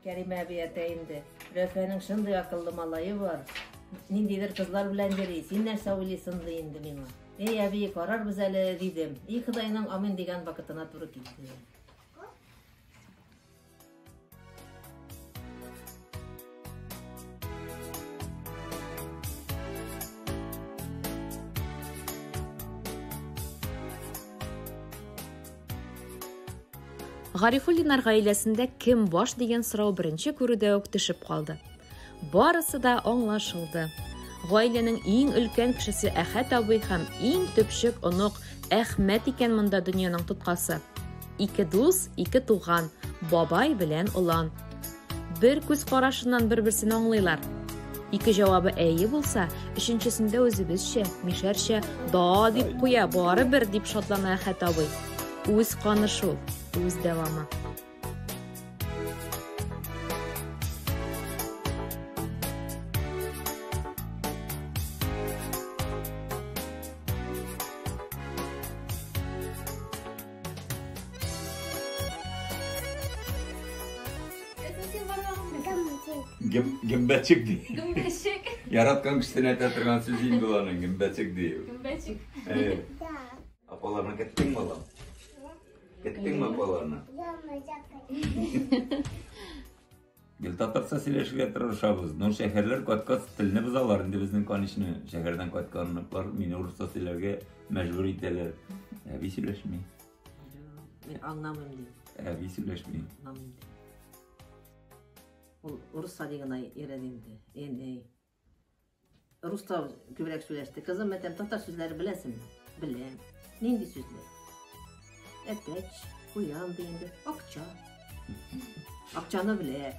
Кәримә әби әйтә инде. Рәфәнең шундый акыллы малае бар. Ниндидер кызлар белән йөри. Син нәрсә уйлыйсың ди инде миңа. Эй, әби, карарбыз әле, дидем. И Ходайның амин дигән вакытына туры килде. Гарифуллиннар гаиләсендә кем баш дигән сорау беренче күрүдә үк төшеп калды. Барысы да аңлашылды. Гаиләнең иң өлкән кешесе Әхәт абый һәм иң төпчек онык Әхмәт икән монда дөньяның тоткасы. Ике дус, ике туган, бабай белән олан. Бер күз карашыннан бер-берсен аңлыйлар. Ике җавабы әйе булса, өченчесендә үзебезчә, мишәрчә да дип куя, барыбер дип шатлана Әхәт абый. Үз каны шул, үз дәвамы. Гөмбәчек ди. Гөмбәчек. Яраткан кешесенә әйтә торган сүз инде ул аның, гөмбәчек ди. Гөмбәчек. Апаларны көттеңме, балам? Көттеңме апаларны? Гел татарча сөйләшергә тырышабыз. Но шәһәрләр кайткач телне бозалар инде безнең, конечно. Шәһәрдән кайткан оныклар мине урысча сөйләргә мәҗбүр итәләр. Әби сөйләшми. Мин аңламыйм ди. Әби сөйләшми. Аңламыйм ди. Ул урыс садигына йөрәде инде. Әнәй. Руста күбрәк сөйләште. Кызым, әйтәм, татар сүзләре беләсеңме? Беләм. Нинди сүзләр? Әтәч, куян ди инде, акча. Акчаны белә.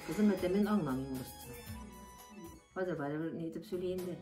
Кызым, әйтәм, мин аңламыйм урысча. Хәзер барыбер ни итеп сөйли инде.